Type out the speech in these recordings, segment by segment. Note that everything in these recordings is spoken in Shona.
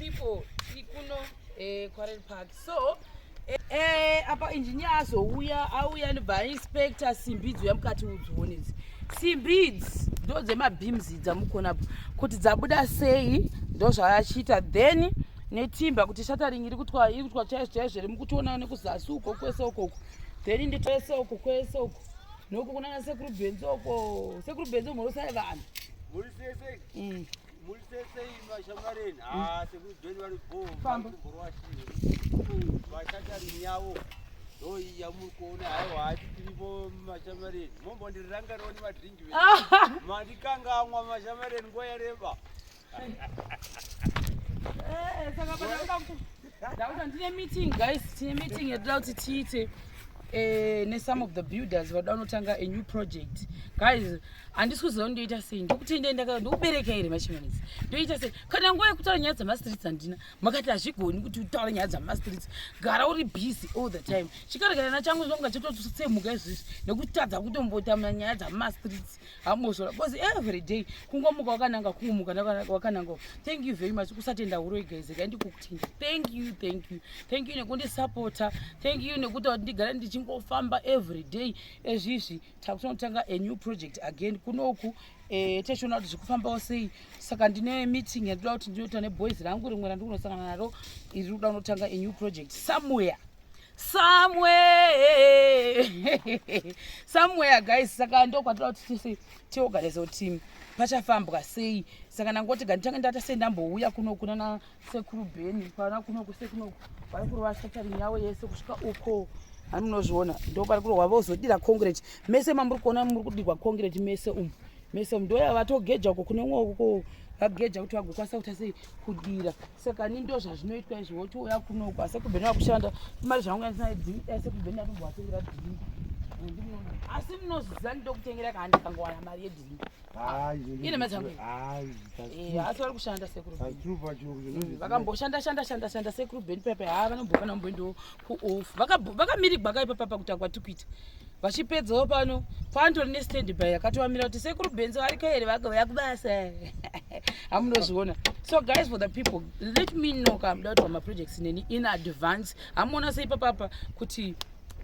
people, tiri kuno Quarry Park. So apa engineer azouya, auya ndobva ainspecta simbi idzi. Uya mukati udzione idzi simbi idzi, ndo dzemabeams dzamukuonapo kuti dzabuda sei. Ndo zvaachiita. Then netimber, kuti shuttering iri kutwa chaizvo chaizvo here. Mukutoona nekuzasi uko kwese ukoko, then nditwese uko kwese uko noku kunana Sekuru Bhenzo uko. Sekuru Bhenzo, mhorosai vanhu. Muri sese? Muri sese, mashamareni? Ha, Sekuru Bheni vari bo. Famba. Vashuttering yavo ndo yamuri kuona. Haiwa, hati tiripo, mashamareni. Mombondirangarirawo nemadhiringi, mandikangamwa, mashamareni, nguva yareba. Saka pandakuda ndine meeting, guys. Tine meeting yatoda kuti tiite nesome of the builders vada kunotanga a new project. Guys, handisi kuziva kuti ndoita sei. Ndokutendai, ndokubereka here machimanisi. Ndoita sei kana nguva yekutaura nyaya dzemastreets handina? Makati hazvigoni kuti utaure nyaya dzemastreets, gara uri busy all the time. Chikarekerana changu zvinonga chototsemuka izvizvi nekutadza kutombota nyaya dzemastreets. Hamuzvora because every day kungomuka wakananga, kungomuka wakananga. Thank you very much. Kusatenda huroi, guys. Regai ndikukutenda. Thank you, thank you, thank you nekundisapota. Thank you nekuti kuti ndigare ndichingofamba every day. Ezvizvi takutonotanga a new project again kunoku, tichiona kuti zvikufambawo sei. Saka ndine meeting yandinoda kuti ndinoita neboys rangu rimwe randikunosangana naro iri kuda kunotanga a new project somewhere, somewhere, somewhere, guys. Saka ndo kwatoda kuti tise tiorganize kuti pachafambwa sei. Saka ndangoti ganditange ndata sei, ndambouya kuno kunana Sekuru Bheni pana kunoku sekunoku vari kurova shuttering yavo yese kusvika uko. Hani munozviona, ndo pari kurohwa, vozodira concrete mese. Mamuri kuona muri kudirwa concrete mese umu, mese umu. Ndoya vatogeja uko kune umwe uko, vageja kuti vagokwanisa kuita sei, kudira. Saka ni ndo zvazvinoitwa izvi. Wotouya kunoku, asi kubheni vakushanda mari zvangu yandisina drink. Sekubheni ndatombovatengera drink, asi munozviziva ndokutengera kana ndikangowana mari yedrink. Ine mari dzangu. Asi vari kushanda Sekuru Bheni. Vakamboshanda shanda shanda shanda Sekuru Bheni pepe. Ha, vanombofana mboendawo kuoff, vakamirigwa kaipapapa kuita kwatiri kuita. Vachipedzawo pano pandori nestand by yakatovamira kuti Sekuru Benzo variko here, vagouya kubasa. Hamunozviona. So guys, for the people, let me know kana muda kuti pamaprojects neni in advance. Hamuona sei papapa kuti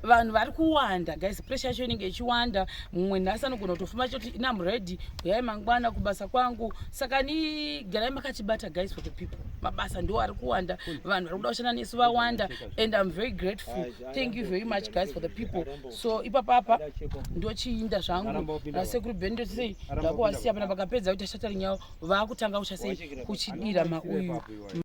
vanhu vari kuwanda, guys? Pressure yacho inenge ichiwanda. Mumwe nhasi anogona kutofuma choti inam ready, uyai mangwana kubasa kwangu. Saka ni garai makatibata, guys. For the people, mabasa ndo ari kuwanda, vanhu vari kuda kushanda nesu vawanda, and I'm very grateful. Thank you very much, guys, for the people. So ipapapa ndochiinda zvangu naSekuru Ben. Ndosei ndakuvasiya pana, vakapedza kuita shuttering yavo, vaakutanga kucha sei, kuchidira mauyu.